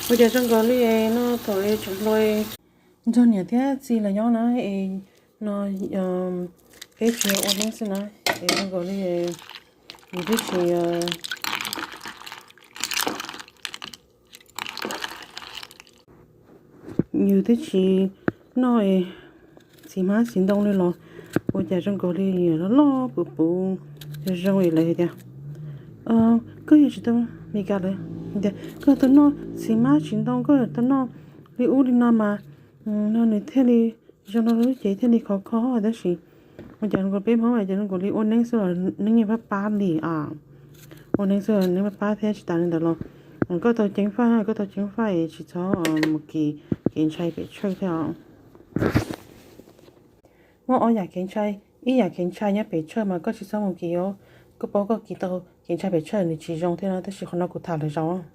Ua cas zoo nkaus li no thaum tseem hluas nrog niam thiab txiv lawv nyob na, es no peb tsuas ua neeb xwb na, es zoo nkaus li yus twb tsis, yus twb tsis noj txiv hmab txiv ntoo li los ua cas zoo nkaus li loj loj puv puv zoo li lawv tias. Koj yog tsis tau Meskas lawm, tias koj tau noj txiv hmab txiv ntoo, koj tau noj li ub li no mas no nws thiaj li zoo no lub cev thiaj li khov kho. Tab sis ua cas zoo nkaus peb Hmoob ces zoo nkaus li ua neeb xwb los neeb yeej pab pab li a. Ua neeb xwb los neeb pab pab thiab. Tsis tas li ntawd los koj tau ceev faj, koj tau ceev faj es tsis txhob mus kis kev ntshai pem tshawj thiab os. Muaj ob yam kev ntshai, ib yam kev ntshai nyob pem tshawj mas koj tsis txhob mus kis os. Koj paub koj kis tau kev ntshai pem tshawj nws tsis zoo thiab no, tab sis qhov no kuv tham lawm zaum